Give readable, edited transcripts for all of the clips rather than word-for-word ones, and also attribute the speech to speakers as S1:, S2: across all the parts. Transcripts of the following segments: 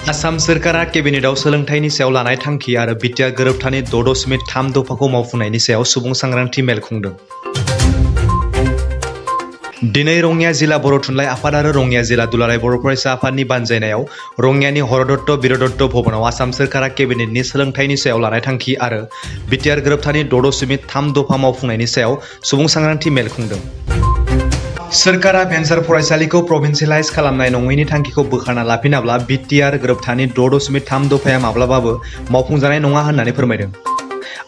S1: आसाम सोरखारा केबिनेटआव सोलोंथाइनि सायाव लानाय थांखि आरो बिटिआर गोरोबथानि 6.3 दफाखौ मावफुंनायनि सायाव सुबुं सांग्रांथि मेल खुंदों। दिनै रङिया जिल्ला बर' थुनलाइ आफाद आरो रङिया जिल्ला दुलाराय बर' फरायसा आफादनि बानजायनायाव रङियानि हरदत्त बिरदत्त भवनाव आसाम सोरखारा केबिनेटनि सोलोंथाइनि सायाव लानाय थांखि आरो बिटिआर गोरोबथानि 6.3 दफा मावफुंनायनि सायाव सुबुं सांग्रांथि मेल खुंदों। सोरखारा भेन्सार फरायसालिखौ प्रभिन्सियेलाइज खालामनाय नङैनि थांखिखौ बोखारना लाफिनाब्ला बिटिआर गोरोबथानि 6.3 दफाया माब्लाबाबो मावफुंजानाय नङा होननानै फोरमायदों।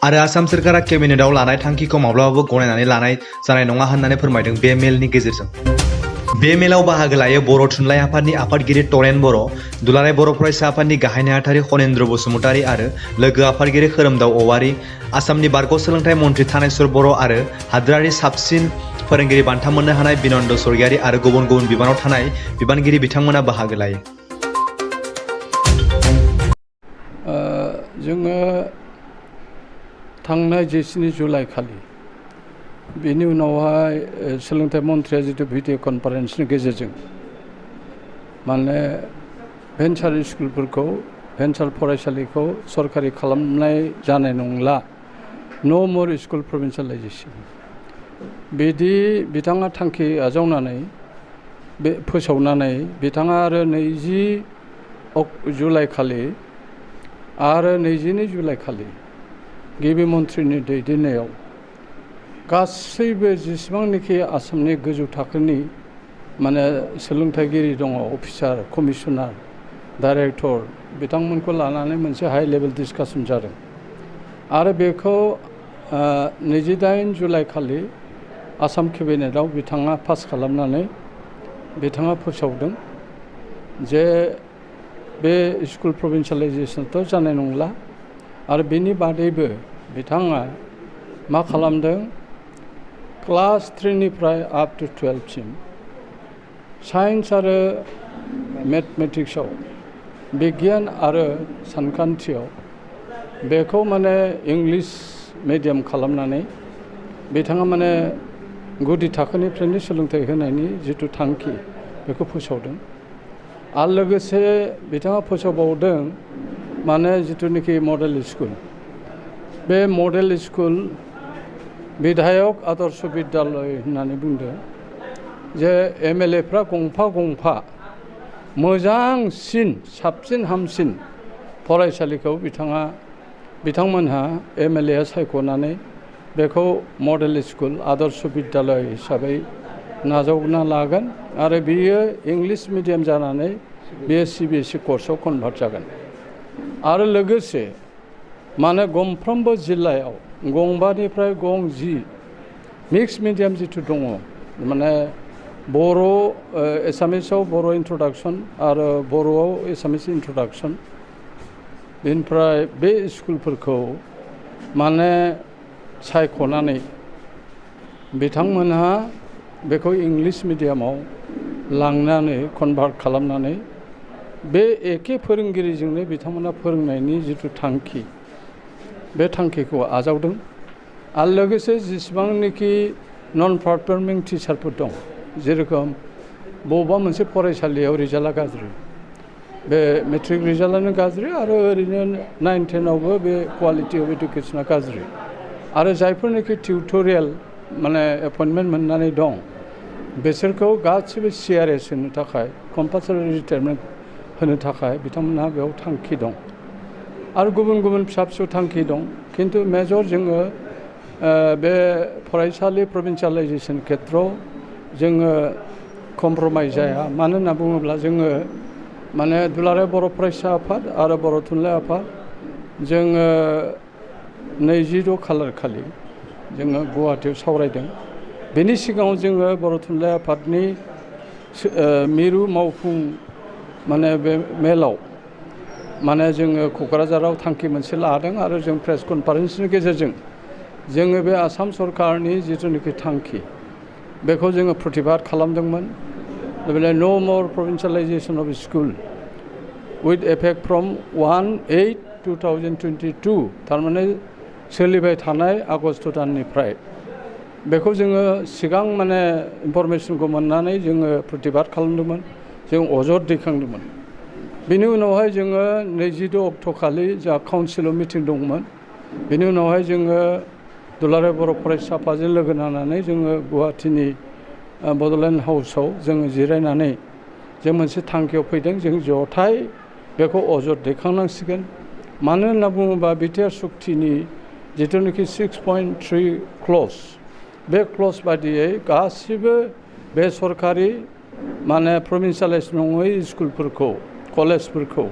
S1: आरो आसाम सोरखारा केबिनेटआव लानाय थांखिखौ माब्लाबाबो गनायनानै लानाय जानाय नङा होननानै फोरमायदों। बे मेलनि गेजेरजों बे मेलाव बाहागो लायो बर' थुनलाइ आफादनि आफादगिरि तरेन बर', दुलाराय बर' फरायसा आफादनि गाहाय नेहाथारि खनेन्द्र बसुमतारी आरो लोगो आफादगिरि खोरोमदाव औवारी, आसामनि बारग' सोलोंथाइ मन्थ्रि थानेश्वर बर' आरो हादोरारि साबसिन फोरोंगिरि बान्था मोननो हानाय बिनन्द स्वर्गियारी आरो गुबुन गुबुन बिबानाव थानाय बिबानगिरि बिथांमोना बाहागो लायो।
S2: जोङो थांनाय 7 जुलाइ खालि बेनि उनावहाय सोलोंथाइ मन्थ्रिया जितु भिडिअ कनफारेन्सनि गेजेरजों माने भेन्सार स्कुलफोरखौ भेन्सार फरायसालिखौ सरकारि खालामनाय जानाय नंला, नो मोर स्कुल प्रभिन्सियेलाइजेसन बिदि बिथाङा थांखि आजावनानै बे फोसावनानै बिथाङा आरो 20 जुलाइ खालि आरो 22 जुलाइ खालि गिबि मन्थ्रिनि दैदेननायाव गासैबो जेसेबांनाखि आसामनि गोजौ थाखोनि माने सोलोंथाइगिरि दङ, अफिसार, कमिसनार, डाइरेक्टर बिथांमोनखौ लानानै मोनसे हाइ लेभेल डिसकासन जादों। आरो बेखौ 28 जुलाइ खालि आसाम केबिनेटआव बिथाङा पास खालामनानै बिथाङा फोसावदों जे बे स्कुल प्रभिन्सियेलाइजेसनथ' जानाय नंला। आरो बेनि बादैबो बिथाङा मा खालामदों, क्लास 3 निफ्राय आप टु 12 सिम साइन्स आरो मेथमेटिक्सआव बिगियान आरो सानखान्थियाव बेखौ माने इंलिस मिडियाम खालामनानै बिथाङा माने गुदि थाखोनिफ्रायनो सोलोंथाइ होनायनि जिथु थांखि बेखौ फोसावदों। आरो लोगोसे बिथाङा फोसावबावदों माने जिथुनाखि मडेल स्कुल, बे मडेल स्कुल बिधायक आदर्श बिद्यालय होननानै बुंदों जे एमएलएफ्रा गंफा मोजांसिन साबसिन हामसिन फरायसालिखौ बिथांमोनहा एमएलएआ सायख'नानै बेखौ मडेल स्कुल आदर्श बिद्यालय हिसाबै नाजावना लागोन आरो बियो इंलिस मिडियाम जानानै बेयो CBSE कर्सआव कनभार्ट जागोन। आरो लोगोसे माने गंफ्रोमबो जिल्लायाव 2निफ्राय 10 मिक्स मिडियाम जिथु दङ, माने बर' एसामिसाव बर' इन्ट्रडाक्सन आरो बर'आव एसामिस इन्ट्रडाक्सन, बेनिफ्राय बे स्कुलफोरखौ माने सायख'नानै बिथांमोनहा बेखौ इंलिस मिडियामाव लांनानै कनभार्ट खालामनानै बे एखे फोरोंगिरिजोंनो बिथांमोना फोरोंनायनि जिथु थांखि बे थांखिखौ आजावदों। आरो लोगोसे जेसेबांनाखि नन पारफर्मिं टिचारफोर दं, जेरेखम बबेबा मोनसे फरायसालियाव रिजाल्टआ गाज्रि, बे मेट्रिक रिजाल्टआनो गाज्रि आरो ओरैनो 9-10आवबो बे क्वालिटि अफ इडुकेसना गाज्रि, आरो जायफोरनाखि टिउटरियेल माने एपइन्टमेन्ट मोननानै दं बिसोरखौ गासिबो CRS होनो थाखाय, कम्पालसारि रिटायारमेन्ट होनो थाखाय बिथांमोनहा बेयाव थांखि दं। आरो गुबुन गुबुन फिसा फिसौ थांखि दं, खिन्थु मेजर जोङो बे फरायसालि प्रभिन्सियेलाइजेसन खेत्रआव जोङो कमप्रमाइज जाया। मानो होनना बुङोब्ला जोङो माने दुलाराय बर' फरायसा आफाद आरो बर' थुनलाइ आफाद जोङो 26 खालार खालि जोङो गुवाहाटीयाव सावरायदों। बेनि सिगाङाव जोङो बर' थुनलाइ आफादनि मिरु मावफुं माने बे मेलाव माने जोङो क'क्राझाराव थांखि मोनसे लादों आरो जों प्रेस कनफारेन्सनि गेजेरजों जोङो बे आसाम सरकारनि जिथुनाखि थांखि बेखौ जोङो प्रतिबाद खालामदोंमोन। No more provincialisation of school with effect from 1/8/2022 थारमाने सोलिबाय थानाय आगष्ट दाननिफ्राय बेखौ जोङो सिगां माने इनफरमेसनखौ मोननानै जोङो प्रतिबाद खालामदोंमोन, जों अजद दैखांदोंमोन। बेनि उनावहाय जोङो 22 अक्ट' खालि जोंहा काउन्सिलाव मिटिं दंमोन। बेनि उनावहाय जोङो दुलाराय बर' फरायसा आफादजों लोगो नांनानै जोङो गुवाहाटीनि बड'लेण्ड हाउसाव जोङो जिरायनानै जों मोनसे थांखियाव फैदों। जों जथाय बेखौ अजद दैखांनांसिगोन। मानो होनना बुङोबा बिटिआर सुक्तिनि जिथुनाखि 6.3 क्लज, बे क्लज बादियै गासिबो बेसरकारि माने प्रभिन्सियेलाइज नङै स्कुलफोरखौ, कलेजफोरखौ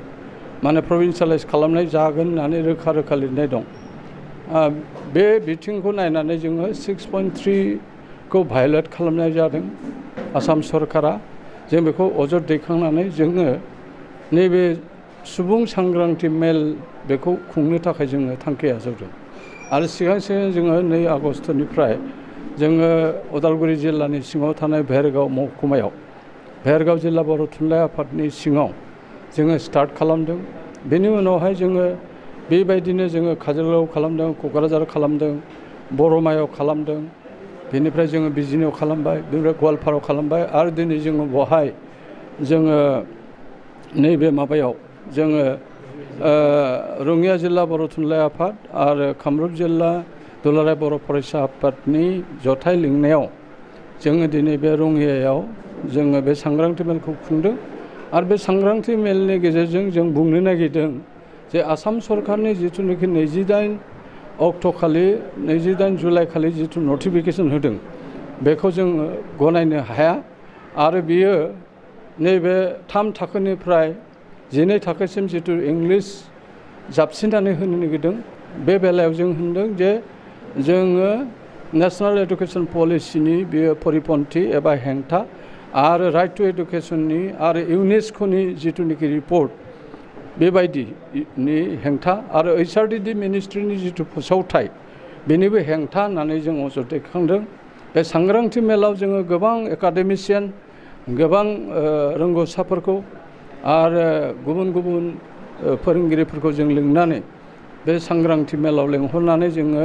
S2: माने प्रभिन्सियेलाइज खालामनाय जागोन होननानै रोखा रोखा लिरनाय दं। बे बिथिंखौ नायनानै जोङो 6.3 खौ भायलेट खालामनाय जादों आसाम सरकारा। जों बेखौ अजद दैखांनानै जोङो नैबे सुबुं सांग्रांथि मेल बेखौ खुंनो थाखाय जोङो थांखि आजावदों। आरो सिगां जोङो 2 आगष्टनिफ्राय जोङो उदालगुरि जिल्लानि सिङाव थानाय भेरगाव महकुमायाव, भेरगाव जिल्ला बर' थुनलाइ आफादनि सिङाव जोङो स्टार्ट खालामदों। बेनि उनावहाय जोङो बेबायदिनो जोङो काजलगावआव खालामदों, क'क्राझार खालामदों, बरमायाव खालामदों, बेनिफ्राय जोङो बिजिनियाव खालामबाय, बेनिफ्राय गवालपारायाव खालामबाय, आरो दिनै जोङो बहाय जोङो नैबे माबायाव जोङो रङिया जिल्ला बर' थुनलाइ आफाद आरो कामरुप जिल्ला दुलाराय बर' फरायसा आफादनि जथाय लिंनायाव जोङो दिनै बे रङियायाव जोङो बे सांग्रांथि मेलखौ खुंदों। आरो बे सांग्रांथि मेलनि गेजेरजों जों बुंनो नागिरदों जे आसाम सरकारनि जिथुनाखि 28 अक्ट' खालि 28 जुलाइ खालि जिथु नटिफिकेसन होदों बेखौ जोङो गनायनो हाया। आरो बियो नैबे 3 थाखोनिफ्राय 12 थाखोसिम जिथु इंलिस जाबसिननानै होनो नागिरदों, बे बेलायाव जों होनदों जे जोङो नेशनेल एडुकेसन पलिसिनि बेयो परिपन्थि एबा हेंथा, आरो राइट टु एडुकेसननि आरो इउनेस्क'नि जिथुनाखि रिपर्ट बेबायदिनि हेंथा, आरो HRDD मिनिस्ट्रिनि जिथु फोसावथाय बेनिबो हेंथा होननानै जों अजद दैखांदों। बे सांग्रांथि मेलाव जोङो गोबां एकाडेमिसियान, गोबां रोंगौसाफोरखौ आरो गुबुन गुबुन फोरोंगिरिफोरखौ जों लिंनानै बे सांग्रांथि मेलाव लेंहरनानै जोङो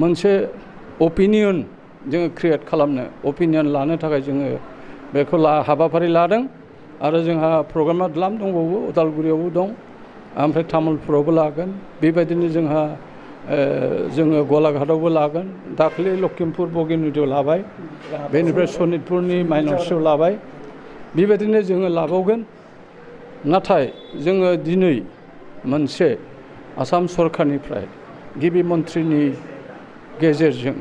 S2: मोनसे अपिनियन जोङो क्रियेट खालामनो, अपिनियन लानो थाखाय जोङो बेखौ हाबाफारि लादों। आरो जोंहा प्रग्रामा द्लाम दंबावो, उदालगुरियावबो दं, ओमफ्राय तामुलपुरावबो लागोन, बेबायदिनो जोंहा जोङो गलाघाटआवबो लागोन, दाख्लै लखिमपुर बगिबिलआव लाबाय, बेनिफ्राय सनितपुरनि माइनसआव लाबाय, बेबायदिनो जोङो लाबावगोन। नाथाय जोङो दिनै मोनसे आसाम सरकारनिफ्राय गिबि मन्थ्रिनि गेजेरजों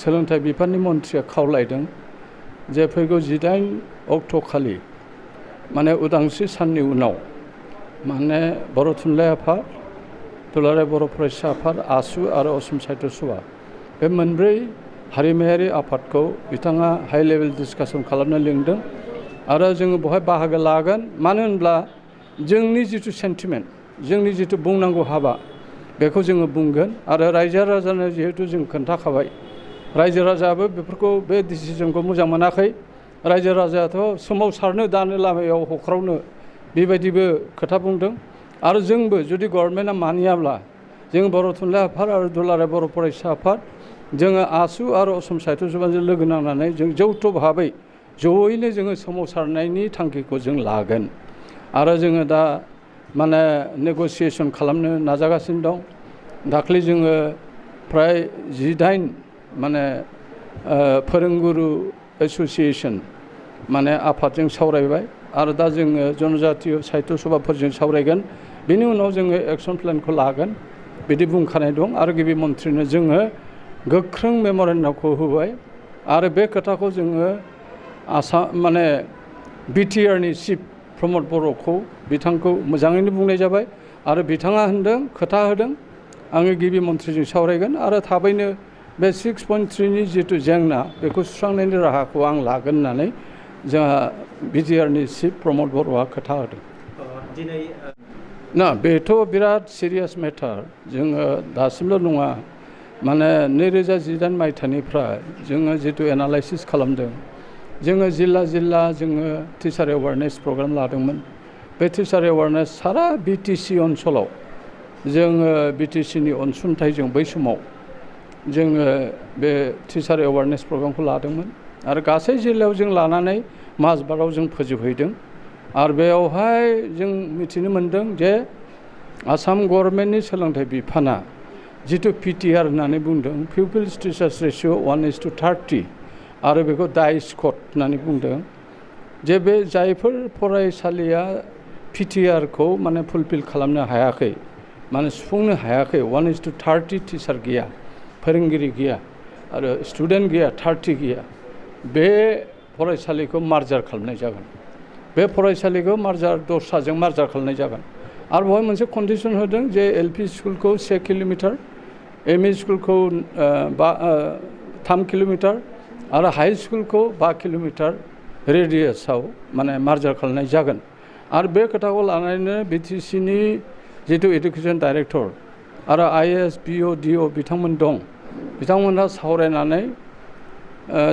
S2: सोलोंथाइ बिफाननि मन्थ्रिया खावलायदों जे फैगौ 18 अक्ट' खालि माने उदांस्रि साननि उनाव माने बर' थुनलाइ आफाद, दुलाराय बर' फरायसा आफाद, आसु आरो असम साहित्य सभा बे मोनब्रै हारिमायारि आफादखौ बिथाङा हाइ लेभेल डिसकासन खालामनो लिंदों। आरो जोङो बेवहाय बाहागो लागोन। मानो होनब्ला जोंनि जिथु सेन्टिमेन्ट, जोंनि जिथु बुंनांगौ हाबा बेखौ जोङो बुंगोन। आरो रायजो राजानो जिहेतु जों खोन्थाखाबाय, रायजो राजायाबो बेफोरखौ बे डिसिजनखौ मोजां मोनाखै। रायजो राजायाथ' सोमावसारनो दानो लामायाव हख्रावनो बेबायदिबो खोथा बुंदों। आरो जोंबो जुदि गभर्नमेन्टआ मानियाब्ला जों बर' थुनलाइ आफाद आरो दुलाराय बर' फरायसा आफाद जोङो आसु आरो असम साहित्य सभाजों लोगो नांनानै जों जौथ' भाबै जयैनो जोङो सोमावसारनायनि थांखिखौ जों लागोन। आरो जोङो दा माने नेगसियेसन खालामनो नाजागासिनो दं। दाख्लै जोङो फ्राय 18 माने फोरोंगुरु एस'सियेसन माने आफादजों सावरायबाय। आरो दा जोङो जनजातीय साहित्य सभाफोरजों सावरायगोन। बेनि उनाव जोङो एक्सन प्लेनखौ लागोन बिदि बुंखानाय दं। आरो गिबि मन्थ्रिनो जोङो गोख्रों मेम'रेन्डामखौ होबाय। आरो बे खोथाखौ जोङो माने बिटिआरनि चिफ प्रमद बर'खौ बिथांखौ मोजाङैनो बुंनाय जाबाय। आरो बिथाङा होनदों, खोथा होदों, आङो गिबि मन्थ्रिजों सावरायगोन आरो थाबैनो बे 6.3नि जिथु जेंना बेखौ सुस्रांनायनि राहाखौ आं लागोन होननानै जोंहा बिटिआरनि चिफ प्रमद बर'आ खोथा होदों। ना बेथ' बिराद सिरियास मेटार। जोङो दासिमल' नङा, माने 2018 मायथाइनिफ्राय जोङो जिथु एनालाइसिस खालामदों, जोङो जिल्ला जिल्ला जोङो टिचार एवारनेस प्रग्राम लादोंमोन। बे टिचार एवारनेस सारा बिटिसि ओनसोलाव जोङो बिटिसिनि अनसुंथाइजों बै समाव जोङो बे टिचार एवारनेस प्रग्रामखौ लादोंमोन। आरो गासै जिल्लायाव जों लानानै माजबाटआव जों फोजोबहैदों। आरो बेयावहाय जों मिथिनो मोनदों जे आसाम गभर्नमेन्टनि सोलोंथाइ बिफाना जिथु पिटिआर होननानै बुंदों पिउपिल्स टिचार्स रेशिअ 1:30 आरो बेखौ डाइस कड होननानै बुंदों जे बे जायफोर फरायसालिया पिटिआरखौ माने फुलफिल खालामनो हायाखै माने सुफुंनो हायाखै 1:30 टिचार गैया फोरोंगिरि गैया आरो स्टुडेन्ट गैया 30 गैया बे फरायसालिखौ मार्जार खालामनाय जागोन बे फरायसालिखौ दस्राजों मार्जार खालामनाय जागोन आरो बेवहाय मोनसे कन्डिसन होदों जे एलपि स्कुलखौ 1 किल'मिटार एमइ स्कुलखौ 3 किल'मिटार आरो हाई स्कुलखौ 5 किल'मिटार रेडियासआव माने मार्जार खालामनाय जागोन आरो बे खोथाखौ लानानैनो बिटिसिनि जिथु एडुकेसन डाइरेक्टर आरो आइएएस पिअ डिअ बिथांमोन दं बिथांमोनहा सावरायनानै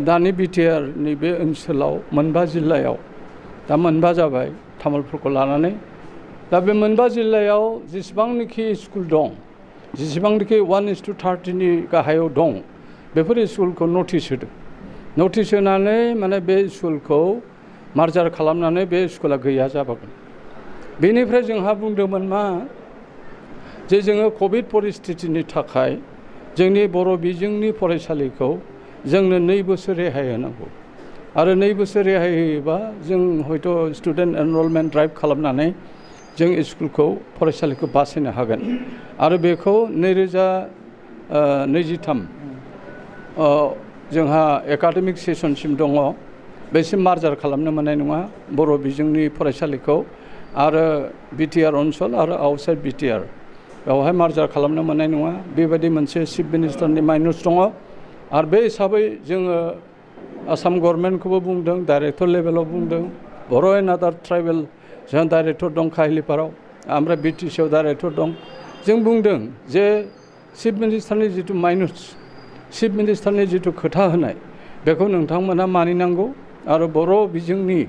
S2: दानि बिटिआरनि बे ओनसोलाव मोनबा जिल्लायाव दा मोनबा जाबाय तामुलपुरखौ लानानै दा बे मोनबा जिल्लायाव जेसेबांनाखि स्कुल दं जेसेबांनाखि 1:30 नि गाहायाव दं बेफोर स्कुलखौ नटिस होदों नटिस होनानै माने बे स्कुलखौ मार्जार खालामनानै बे स्कुला गैया जाबागोन बेनिफ्राय जोंहा बुंदोंमोन मा जे जोङो कभिड परिस्थितिनि थाखाय जोंनि बर' बिजोंनि फरायसालिखौ जोंनो 2 बोसोर रेहाय होनांगौ आरो 2 बोसोर रेहाय होयोबा जों हयथ' स्टुडेन्ट एनरलमेन्ट ड्राइभ खालामनानै जों स्कुलखौ फरायसालिखौ बासायनो हागोन आरो बेखौ 2023 जोंहा एकाडेमिक सेसनसिम दङ बेसिम मार्जार खालामनो मोननाय नङा बर' बिजोंनि फरायसालिखौ आरो बिटिआर ओनसोल आरो आउटसाइड बिटिआर बेवहाय मार्जार खालामनो मोननाय नङा बेबायदि मोनसे चिफ मिनिस्टारनि माइनस दङ आरो बे हिसाबै जोङो आसाम गभर्नमेन्टखौबो बुंदों डाइरेक्टर लेभेलाव बुंदों बर' एन्ड आदार ट्राइबेल जोंहा डाइरेक्टर दं काहिलिपाराव ओमफ्राय बिटिसिआव डाइरेक्टर दं जों बुंदों जे चिफ मिनिस्टारनि जिथु माइनस चिफ मिनिस्टारनि जिथु खोथा होनाय बेखौ नोंथांमोना मानिनांगौ आरो बर' बिजोंनि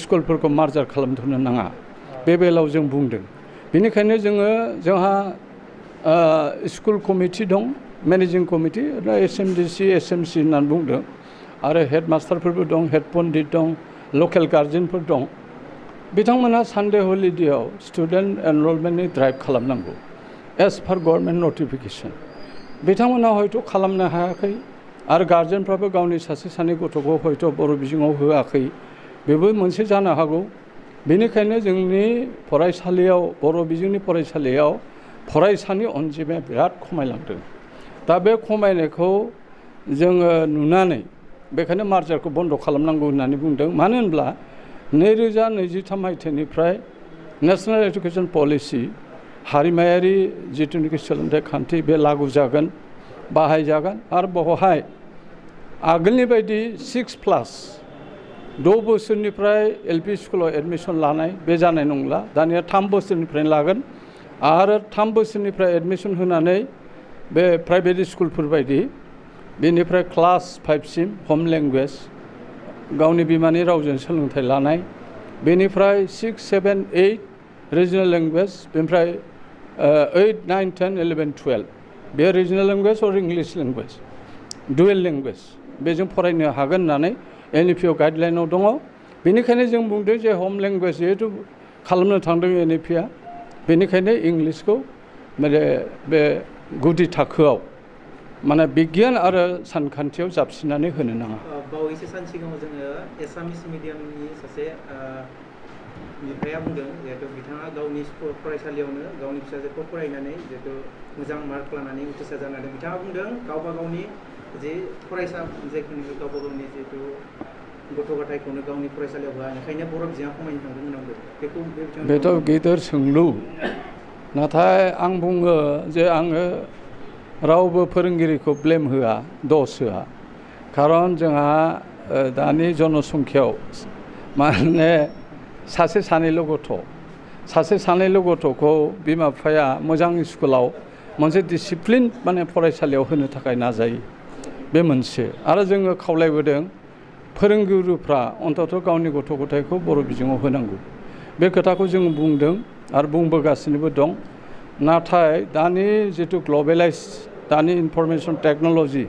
S2: स्कुलफोरखौ मार्जार खालामथ'नो नाङा बे बेलायाव जों बुंदों बेनिखायनो जोंहा स्कुल कमिटि दं मेनेजिं कमिटि एसएमडिसि एसएमसि होननानै बुंदों आरो हेड मास्टारफोरबो दं हेड पन्डित दं लकेल गार्जेनफोर दं बिथांमोना सानडे हलिडेआव स्टुडेन्ट एनरलमेन्टनि ड्राइभ खालामनांगौ एज पार गभर्नमेन्ट नटिफिकेसन बिथांमोना हयथ' खालामनो हायाखै आरो गार्जेनफ्राबो गावनि सासे सानै गथ'खौ हयथ' बर' बिजोङाव होआखै बेबो मोनसे जानो हागौ बेनिखायनो जोंनि फरायसालियाव बर' बिजोंनि फरायसालियाव फरायसानि अनजिमाया बिराद खमायलांदों दा बे खमायनायखौ जोङो नुनानै बेखायनो मार्जारखौ बन्द' खालामनांगौ होननानै बुंदों मानो होनब्ला 2023 मायथाइनिफ्राय नेशनेल एडुकेसन पलिसि हारिमायारि जिथुनिखि सोलोंथाइ खान्थि बे लागु जागोन बाहायजागोन आरो बेवहाय आगोलनि बायदि 6+ 6 बोसोरनिफ्राय एलपि स्कुलाव एडमिसन लानाय बे जानाय नंला दानिया 3 बोसोरनिफ्रायनो लागोन आरो 3 बोसोरनिफ्राय एडमिसन होनानै बे प्राइभेट स्कुलफोर बायदि बेनिफ्राय क्लास 5 सिम हम लेंगुवेज गावनि बिमानि रावजों सोलोंथाइ लानाय बेनिफ्राय 6, 7, 8 रिजनेल लेंगुवेज बेनिफ्राय 8, 9, 10, 11, 12 बे रिजनेल लेंगुवेज आरो इंलिश लेंगुवेज डुवेल लेंगुवेज बेजों फरायनो हागोन होननानै एनइपिआव गाइडलाइनाव दङ बेनिखायनो जों बुंदों जे हम लेंगुवेज जिहेतु खालामनो थांदों एनइपिआ बेनिखायनो इंलिशखौ माने बे गुदि थाखोआव माने बिगियान आरो सानखान्थियाव जाबसिननानै होनो नाङा
S3: बावैसो सान सिगाङाव जोङो एसामिस मिडियामनि सासे बिफाया बुंदों जिहेतु बिथाङा गावनि फरायसालियावनो गावनि फिसाजोखौ फरायनानै जिहेतु मोजां मार्क लानानै उथ्रिसार जानो हादों बिथाङा बुंदों गावबा गावनि जे फरायसा जायखौनो गावबा गावनि जिहेतु गथ' गथायखौनो गावनि फरायसालियाव होआ ओंखायनो बर' बिजोङा खमायनो थांदों होननांगौ बेखौ
S2: बेथ' गिदिर सोंलु नाथाय आं बुङो जे आङो रावबो फोरोंगिरिखौ ब्लेम होआ दस होआ खारन जोंहा दानि जनसंख्याव माने सासे सानैल' गथ'खौ बिमा बिफाया मोजां स्कुलाव मोनसे डिसिप्लिन माने फरायसालियाव होनो थाखाय नाजायो बे मोनसे आरो जोङो खावलायबोदों फोरोंगुरुफ्रा अन्तत गावनि गथ' गथायखौ बर' बिजोङाव होनांगौ बे खोथाखौ जों बुंदों आरो बुंबोगासिनोबो दं नाथाय दानि जिथु ग्लबेलाइज दानि इनफरमेसन टेक्न'लजि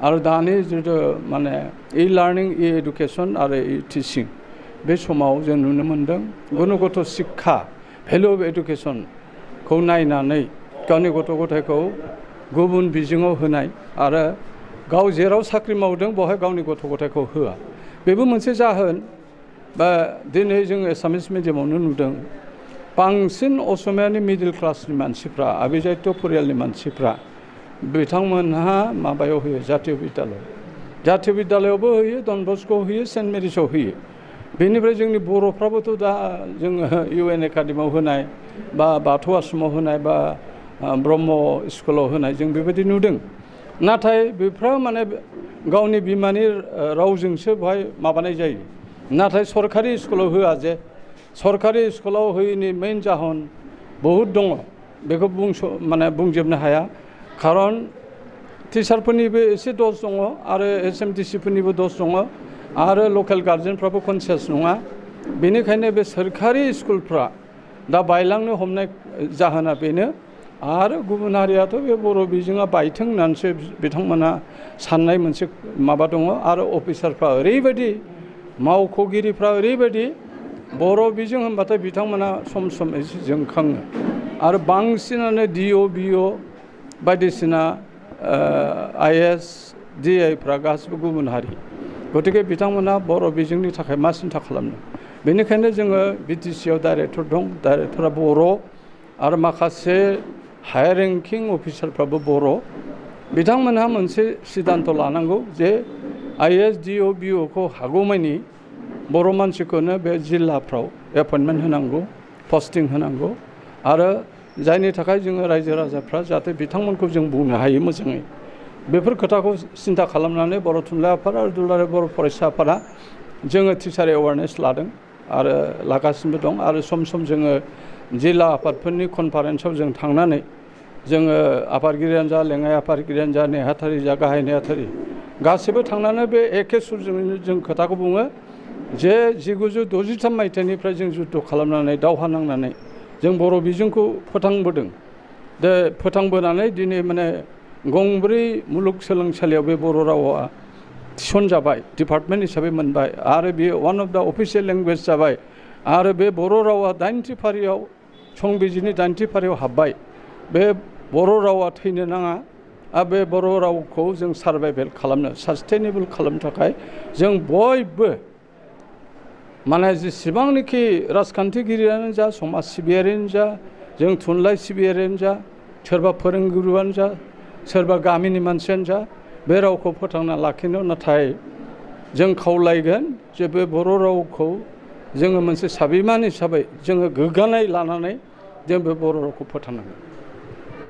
S2: आरो दानि जिथु माने इ लार्निं इ एडुकेसन आरो इ टिचिं बे समाव जों नुनो मोनदों गुनगत शिक्षा भेलु अफ एडुकेसनखौ नायनानै गावनि गथ' गथायखौ गुबुन बिजोङाव होनाय आरो गाव जेराव साख्रि मावदों बेवहाय गावनि गथ' गथायखौ होआ बेबो मोनसे जाहोन बा दिनै जों एसामिस मिडियामावनो नुदों बांसिन असमियानि मिडिल क्लासनि मानसिफ्रा आबिजात्य परियालनि मानसिफ्रा बिथांमोनहा माबायाव होयो जातीय बिद्यालयावबो होयो डन बस्क'आव होयो सेन्ट मेरिसआव होयो बेनिफ्राय जोंनि बर'फ्राबोथ' दा जोङो UN एकाडेमियाव होनाय बा बाथौ आश्रमाव होनाय बा ब्रह्म स्कुलाव होनाय जों बेबायदि नुदों नाथाय बेफ्रा माने गावनि बिमानि रावजोंसो बेवहाय माबानाय जायो नाथाय सरकारि स्कुलाव होआ जे सरकारि स्कुलाव होयैनि मेइन जाहोन बहुद दङ बेखौ बुंजोबनो हाया खारन टिचारफोरनिबो एसे दस दङ आरो SMTC फोरनिबो दस दङ आरो लकेल गार्जेनफ्राबो कनसियास नङा बेनिखायनो बे सोरखारि स्कुलफ्रा दा बायलांनो हमनाय जाहोना बेनो आरो गुबुन हारियाथ' बे बर' बिजोङा बायथों होननानैसो बिथांमोना साननाय मोनसे माबा दङ आरो अफिसारफ्रा ओरैबायदि मावख'गिरिफ्रा ओरैबायदि बर' बिजों होनबाथाय बिथांमोना सम सम एसे जोंखाङो आरो बांसिनानो DO BO बायदिसिना IAS DIफ्रा गासिबो गुबुन हारि गतिके बिथांमोना बर' बिजोंनि थाखाय मा सिन्था खालामनो बेनिखायनो जोङो BTC आव डाइरेक्टर दं डाइरेक्टरा बर' आरो माखासे हायार रेंकिं अफिसारफ्राबो बर' बिथांमोनहा मोनसे सिद्धान्त लानांगौ जे IAS DO BO खौ हागौमानि बर' मानसिखौनो बे जिल्लाफ्राव एपइन्टमेन्ट होनांगौ पस्टिं होनांगौ आरो जायनि थाखाय जोङो रायजो राजाफ्रा जाहाथे बिथांमोनखौ जों बुंनो हायो मोजाङै बेफोर खोथाखौ सिन्था खालामनानै बर' थुनलाइ आफाद आरो दुलाराय बर' फरायसा आफादा जोङो टिचार एवारनेस लादों आरो लागासिनो दं आरो सम सम जोङो जिल्ला आफादफोरनि कनफारेन्सआव जों थांनानै जोङो आफादगिरियानो जा लेङाइ आफादगिरियानो जा नेहाथारि जा गाहाय नेहाथारि गासैबो थांनानै बे एखे सुरजोंनो जों खोथाखौ बुङो जे 1963 मायथाइनिफ्राय जों जुद्ध खालामनानै दावहा नांनानै जों बर' बिजोंखौ फोथांबोदों दा फोथांबोनानै दिनै माने गंब्रै मुलुगसोलोंसालियाव बे बर' रावा थिसनजाबाय डिपार्टमेन्ट हिसाबै मोनबाय आरो बेयो one of the official language जाबाय आरो बे बर' रावा 9थि फारियाव संबिजिरनि 9थि फारियाव हाबबाय बे बर' रावा थैनो नाङा आरो बे बर' रावखौ जों सार्भाइभेल खालामनो सास्टेनेबल खालामनो थाखाय जों बयबो माने जेसेबांनोखि राजखान्थिगिरियानो जा समाज सिबियारियानो जा जों थुनलाइ सिबियारियानो जा सोरबा फोरोंगुरुआनो जा सोरबा गामिनि मानसियानो जा बे रावखौ फोथांना लाखिनो नाथाय जों खावलायगोन जे बे बर' रावखौ जोङो मोनसे साबिमान हिसाबै जोङो गोग्गानाय लानानै जों बे बर' रावखौ फोथांनांगोन